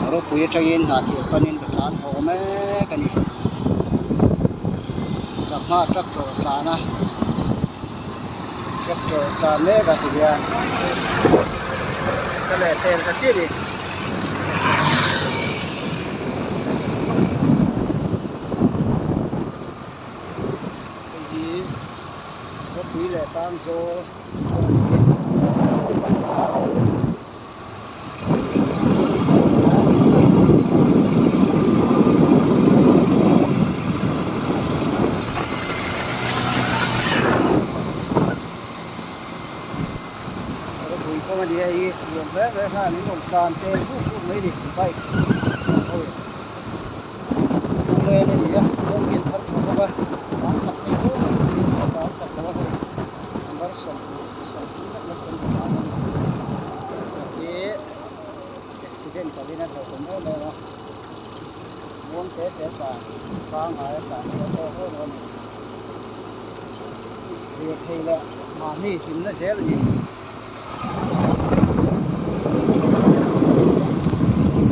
Rawpui atangin hnahthial panin ka tlan haw mek a ni. Truck hmaah tractor a tlan a, tractor a tlan mek a tihian ka lehpel ta chiah a ni. Hei hi rawpui leh tangzawl kawng a ni e. Rawpui kawng a ni a hei hi nuam hle hle khan in rawn tlan tel vuk vuk mai a ni bike ho in lunglen a ni a kawng hi an thar tha bawk a tlan chak thei hle mai tui chu a tlan chak lo a hei number 20 sawmthum vek lek kan tlan a ni chak hi accident kalin a hlauhawm em em a muang te te tlan pangngai a tlan chu a tawk em a ni lirthei leh mahni hlimna zel a ni.